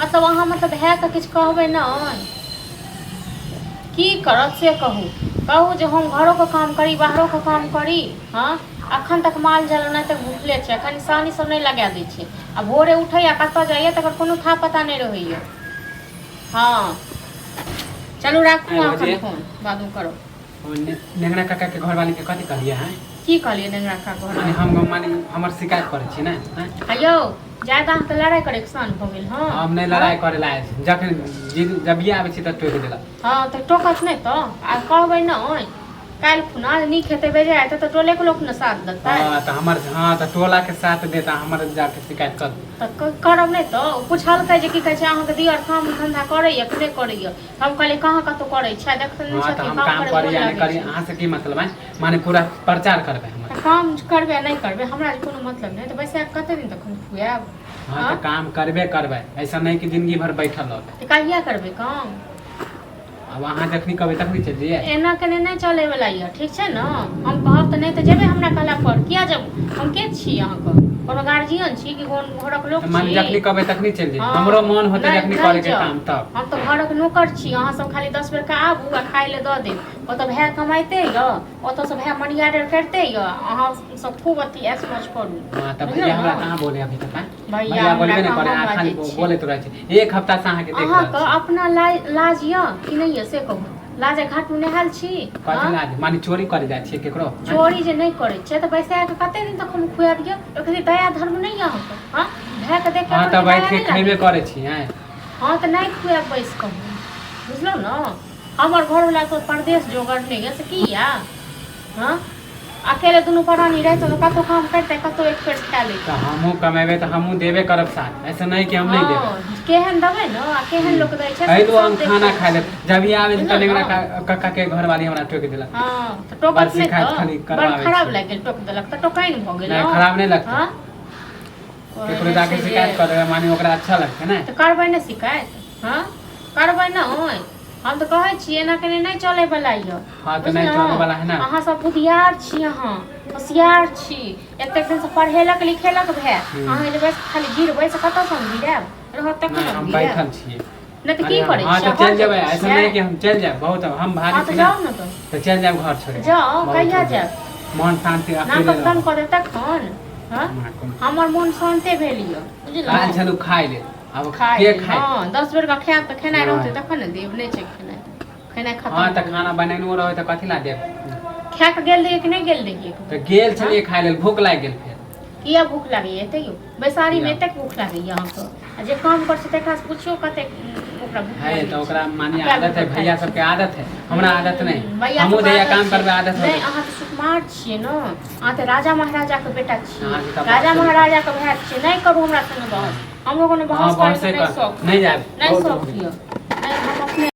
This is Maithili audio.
मतलब अहाँ मतलब भायके किछु कहबै नहि की करब से कहू कहू जे हम घरोके काम करी बाहरोके काम करी हँ अखन तक माल जाल ओनाहिते भुखले छै अखन सानी सब नहि लगा दै छै आ भोरे उठैया कतऽ जाइया तकर कोनो था पता नहि रहैया हँ चलू राखू आइ अहाँ भौजी। अखन फोन बादमे करब ओ नेंगरा काका के घरवाली के कथी कहलियै हैं की कहलियै नेंगरा काका माने घर हम माने हमर शिकायत करै छी ने हैं? आ यौ जादा अहाँके लड़ाइ करैके शान भऽ गेल हँ हम नहि लड़ाइ करे ला आयल छी जखन जबिये आबै छी तऽ टोकि देलक हँ तऽ टोकत नहि तऽ आ कहबै नहि काल्हि खुना जे नीक हेतै बेजाय हेतै तऽ टोलेके लोक ने साथ देतै हँ तऽ हमर हँ तऽ टोला के साथ देता हमर जाके शिकायत कर तऽ करब नहि तऽ ओ पुछलकै जे की कहै छै अहाँके दिअर काम धन्धा करैया कि नहि करैया हम कहलियै कहाँ कतहु करै छै देखते नहि हँ तऽ छथिन हम काम काम करैमे करी मोन या नहि लगै करी छै अहाँ से की मतलब है माने पूरा प्रचार करबै हमर तऽ काम करबै आ नहि करबै हमरा जे कोनो मतलब नहि तऽ बैसा कऽ कते दिन तक हम खुआएब हँ तऽ काम करबे करबै ऐसा नहि कि जिंदगी भर बैठल रहबै तऽ कहिया करबै काम आब अहाँ जखनी कहबै तखनी चलि जइयै एना केने नहि चलैवला यऽ ठीक छै ने हम कहब तऽ नहि तऽ जेबै हमरा कहला पर किया जब हम के छी अहाँके कोनो गार्जियन छी कि कोन घरक लोक तऽ माने छी जखनी कहबै तखनी चलि जइयै हँ। हमरो मन होतै नहि जखनी नहि करैके जाउ। काम तब हम तऽ घरक नौकर छी अहाँ सब खाली 10 बेर के आबू आ खाय लए दऽ देब ओतऽ भाय कमाइते यऽ ओतऽसँ भाय मनी ऑर्डर करिते यऽ अहाँ सब खूब अथी ऐश मौज करू हँ तऽ बुझलहुँ भैया हमरा ने? कहाँ बोले अभी तक आँय? भैया भैया हमरा बोलबे नहि कहाँ करे अहाँ खाली बाजै छी बोलैत रहै छी एक हफ्ता से अहाँके देख रहल अहाँके छी अपना लाज यऽ कि नहि यऽ से कहू लाज घाट मे नहायल छी कथी हँ? लाज माने चोरी करे जाइ छियै केकरो आँय? चोरी जे नहि करै छियै तऽ बैसा कऽ कते दिन तक हम खुआबियौ ओकर दया धर्म नहि यऽ अहाँके हँ भायके देख हँ कऽ तऽ अपने बैठ दया के नहि खयबे लागै करै छी आँय हँ तऽ नहि खुआब बैस कऽ हम बुझलहुँ ने हमर घरवला तऽ परदेश जोगर नहि यऽ से की यऽ हँ अकेले दुनू प्राणी रहितौ तऽ कतहु काम करितै कतहु एक पेट खा लैतै तऽ हमहूँ कमेबै तऽ हमहूँ देबे करब साथ ऐसा नहि कि हम नहि देबै हँ केहन देबै ने आ केहन लोक दै छै से अयलहुँ सब हम खाना देखै खाय छै ले जब ही आबै छी बुझलहुँ तऽ ने नेंगरा कक्का के घरवाली हमरा टोकि देलक हँ तऽ टोकत बड़ नहि शिकायत तऽ खाली बड़ करबाबै खराब छै लागि गेल टोक देलक तऽ टोकाइन भऽ गेल नहि ने खराब नहि लगतै हँ केकरो कहै जाके छै जे शिकायत कर देबै माने ओकरा अच्छा लगतै ने तऽ करबै ने शिकायत हँ करबै ने ओहि हम तऽ कहै छी एना केने नहि चलै बला यऽ हाँ तऽ नहि चलै बला है ना अहाँ सब बुधियार छी अहाँ होशियार छी एतेक दिन से पढ़ेलक लिखेलक भए अहाँ जे बस खाली गिरबै से कतऽसँ हम गिरायब रहत तखन नहि हम हम गिरायब बैठल छियै नहि तऽ की अरे करै हाँ छियै तऽ चलि हर जेबै जगह ऐसा छियै नहि कि हम चलि जायब बहुत हम भारी हाँ तऽ छी ना जाउ ने तऽ तऽ चलि जायब घर छोड़ि जाउ बहुत कहिया हो गेल जायब मन शान्ति अकेले नाकक दम रहब कऽ देब तखन हँ हमरा कोनो हमर मोन शान्ते भेल यऽ आयल बुझलहुँ छलहुँ खाय लेल आब खाय के लेल खाय हँ 10 बेर के खायब तऽ खेनाइ रहतै नहि तखन ने देब नहि छै खेनाइ खेनाइ हँ खतम तऽ भऽ गेल खाना बनेनो रहै तऽ कथी ला देब खा कऽ गेल रहियै कि नहि गेल रहियै तऽ गेल हँ छलियै खाय लेल भूख लागि गेल फेर किया भूख लागैया एते यौ बैसारीमे किया एतेक भूख लागैया अहाँके आ जे काम करै छै तकरासँ पुछियौ कतेक ओकरा भूख है लागै तऽ छै ओकरा आ माने कए आदत है बेर खाइ भैया छै सबके आदत है हमरा आदत नहि भैया हमहूँ सबके जहिया आदत काम छै करबै आदत हो नहि जेतै अहाँ तऽ सुकुमार छियै ने अहाँ तऽ राजा महाराजाके बेटा छियै अहाँके तऽ राजा बहसे नहि महाराजाके भाय छियै नहि करू हमरा संगे बहस हमरो कोनो हँ बहस करैके बहसे नहि कर शौक नहि जायब नहि बहुत शौक हो गेल यऽ